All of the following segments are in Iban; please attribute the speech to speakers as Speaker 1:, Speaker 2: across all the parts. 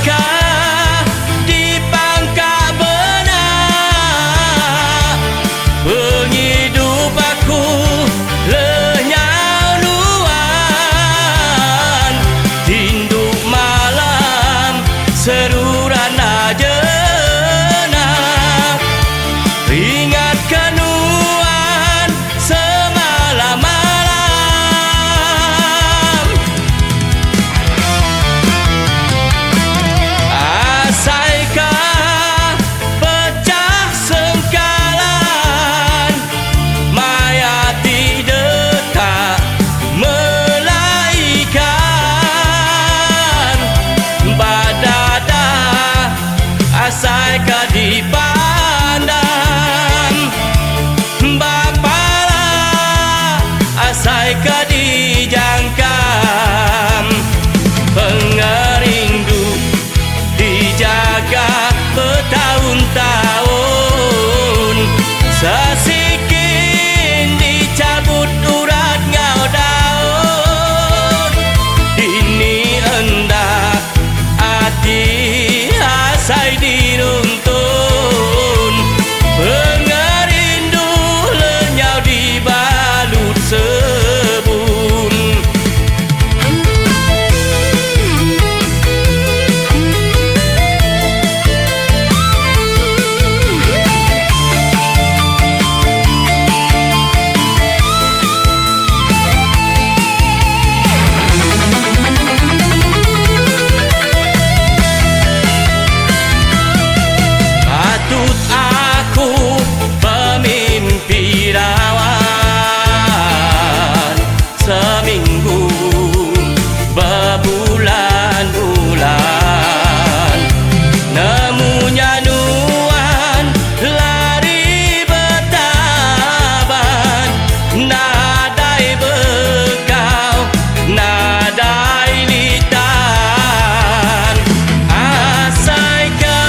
Speaker 1: Asaika dipangka benak Pengidup aku lenyau nuan Tinduk malam seruran jenak Ingatka nuan semalam-malam. Asaika pechah sengkalan maya ti deka melai ikan ba dada asaika dipandam ba pala asaika dijangkam pengerindu dijaga betaun-taun sesikin dichabut urat enggau daun dini enda ati asai diruntun pengerindu lenyau dibalut sebun. Patut aku bemimpi rawan Seminggu bebulan-bulan Nemu nya nuan lari betaban Nadai bekau nadai litan Asaika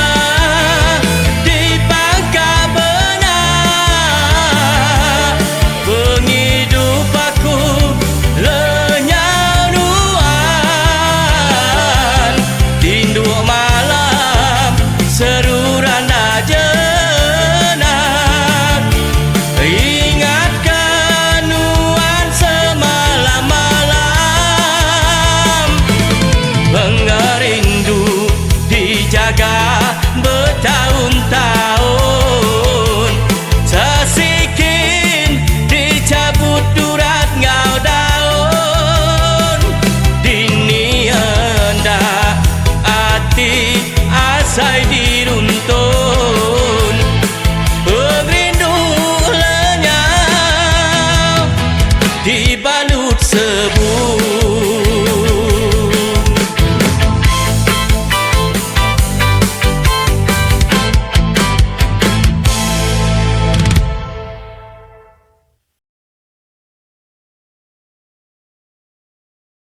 Speaker 1: dipangka benak Pengidup aku lenyau nuan Tinduk malam seruran jenak Ingatka nuan semalam-malam Pengerindu dijaga betaun-taun Sesikin dichabut urat enggau daun Dini enda ati asai di.